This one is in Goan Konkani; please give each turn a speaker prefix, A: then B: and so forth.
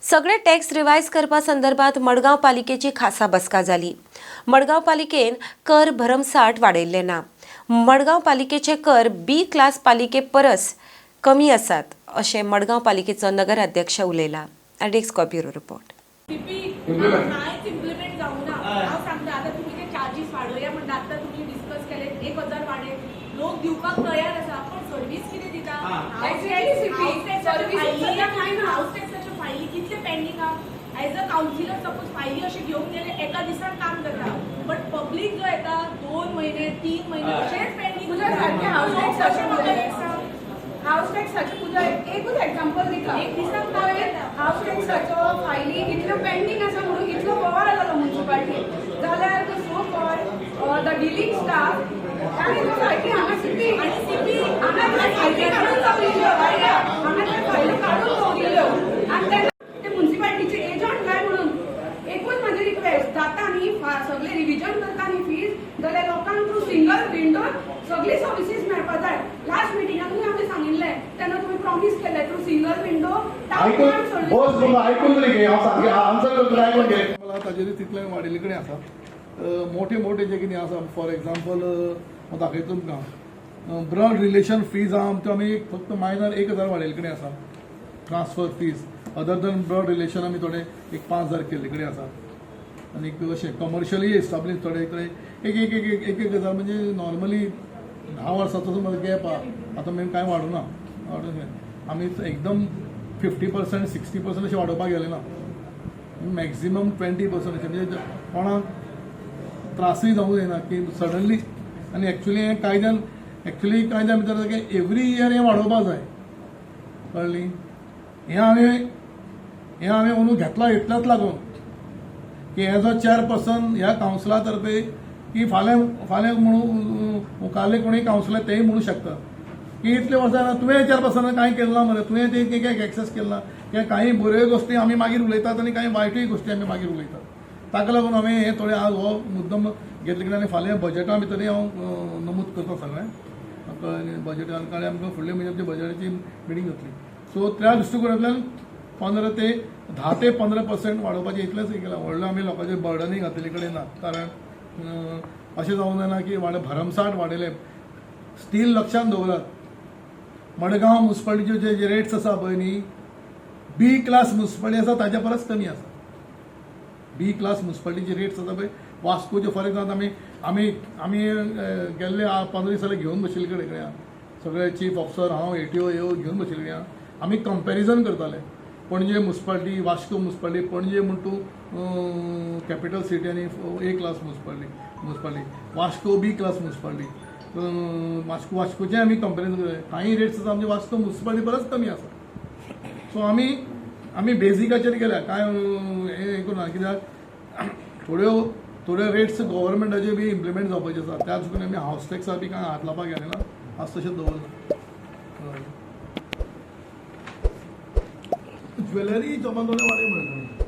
A: सगळे टॅक्स रिवायज करपा संदर्भात मडगांव पालिकेची खासा बसका जाली. मडगांव पालिकेन कर भरमसाठ वाडयल्ले ना. मडगांव पालिकेचे कर बी क्लास पालिके परस कमी आसात अशें मडगांव पालिकेचो नगराध्यक्ष उलयला. Desk bureau report.
B: CP
C: Implement.
B: कांयच इम्प्लिमेंट जावना. हांव सांगता, आतां तुमी ते चार्जीस वाडोवया म्हणटा. आतां तुमी डिस्कस केले, 1000 वाडय, लोक दिवपाक तयार आसा, पण सर्वीस कितें दिता?
D: Exactly, CP. Services सद्या कांय ना.
B: हाऊस टॅक्साच्यो फायली कितले पेंडींग आहा. एज अ कावन्सिलर सपोज फायली अशें घेवन गेले, एका दिसान काम जाता, बट पब्लीक जो येता, 2 म्हयने, 3 म्हयने अशेंच पेंडींग.
D: तुज्या सारकें हाऊस टॅक्साचें
B: म्हाका एक सांग.
D: हाऊस टॅक्साचे तुजा एकूच एग्जाम्पल दिता.
B: एक दिसान काम जाता.
D: हाऊस टॅक्साचो फायली इतल्यो पेंडींग आसा म्हणून इतलो बोवाळ जालो मुन्सिपाल्टी, जाल्यार the so called the dealing staff तांणी त्यो फायली हांगा सीपी
B: आनी सीपी
D: हांगा त्या फायली काडून दवरिल्ल्यो, हांगा त्या फायली काडून दवरिल्ल्यो आनी तेन्ना ते मुन्सिपाल्टीचे एजंट जाय म्हणून. एकूच म्हाजी रिक्वेस्ट, जाता न्ही सगळे रिविजन करता न्ही फीज, जाल्यार लोकांक थ्रू सिंगल विंडो सगळी सर्विसीस मेळपा जाय. लास्ट मिटिंगानूय आमी सांगिल्लें, तेन्ना तुमी प्रॉमीस केल्लें थ्रू सिंगल विंडो.
C: आयकून बस, तुमकां आयकून तरी घे. हांव सारकें आन्सर करतलो, आयकून घे. मला ताजेर तितलें वाडिल्ले कडेन आसा. मोठे मोठे जे कितें आसा, फॉर एग्जाम्पल हांव दाखयता तुमकां, ब्लड रिलेशन फीज आहा त्यो आमी फक्त मायनर 1000 वाडयल्ले कडेन आसा. Transfer fees other than blood relation आमी थोडे एक 5000 केल्ले कडेन आसा. आनी अशें कमर्शियली एस्टाब्लीश थोडे थोडे एक एक एक एक एक एक हजार. म्हणजे नॉर्मली 10 वर्साचो समज गॅप आहा. आतां आमी कांय वाडूना, वाडूना आमी. एकदम 50%, 60% अशें वाडोवपाक गेले ना, मॅक्झिमम 20% अशें. म्हणजे कोणाक त्रासूय जावूं जायना की सडनली. आनी एक्चुली हें कायद्यान, एक्चुली कायद्या भितर एवरी इयर हें वाडोवपाक जाय, कळ्ळी? हें हांवें अंदू घेतला इतल्याच लागून की एज अ चेअरपर्सन ह्या कावन्सिला तर्फे की फाल्यां फाल्यां म्हणून मुखारले कोणूय कावन्सिलर तेय म्हणू शकता की इतले वर्सां तुवें चेअरपर्सनान कांय केलें ना मरे, तुवें ते कित्याक एक्सेस केलें ना. कित्याक कांय बऱ्यो गोश्टी आमी मागीर उलयतात आनी कांय वायटूय गोश्टी आमी मागीर उलयतात. ताका लागून हांवें हें थोडें आज हो मुद्दम घेतले कडेन. आनी फाल्यां बजेटा भितरय हांव नमूद करता सगळें, कळ्ळें? बजेट कारण आमकां फुडल्या म्हयन्याक आमची बजेटाची मिटींग जातली. सो त्या दृश्टिकोनांतल्यान 15 ते 10 ते 15% वाडोवपाचें इतलेंच केलां. व्हडलो आमी लोकांचे बर्डनूय घातलेले कडेन ना, कारण अशें जावंक जायना की वाड भरमसाठ वाडयले. स्टील लक्षांत दवरात, मडगांव मुन्सिपालिटीचे जे रेट्स आसा पळय न्ही, बी क्लास मुन्सिपालिटी आसा ताच्या परस कमी आसा. बी क्लास मुन्सिपालिटीचे रेट्स आसा पळय वास्कोचे, फॉर एक्झाम्पल, आमी आमी आमी गेल्ले 15 दीस जाले घेवन बशिल्ले कडेन, सगळे चीफ ऑफिसर, हांव, एटीओ येव घेवन बशिल्ले कडेन आमी कंपॅरिजन करताले. पणजे मुन्सिपालिटी, वास्को मुन्सिपालिटी, पणजे म्हण तूं कॅपिटल सिटी आनी ए क्लास मुन्सिपालिटी, वास्को बी क्लास मुन्सिपालिटी. वास्कोचें आमी कंपॅरिजन करताले. कांय रेट्स आसा आमचे वास्को मुन्सिपालिटी परस कमी आसा. सो आमी आमी बेजिकाचेर गेल्या, कांय हें करूं ना, कित्याक थोड्यो थोड्यो रेट्स गव्हर्मेंटाचे बी इम्प्लिमेंट जावपाचे आसा. त्या दृश्टीन आमी हावस टॅक्सा बी कांय हात लावपाक गेले ना, आज तशें दवरलां. ज्वेलरी शॉपान थोडे वाडय म्हणटा.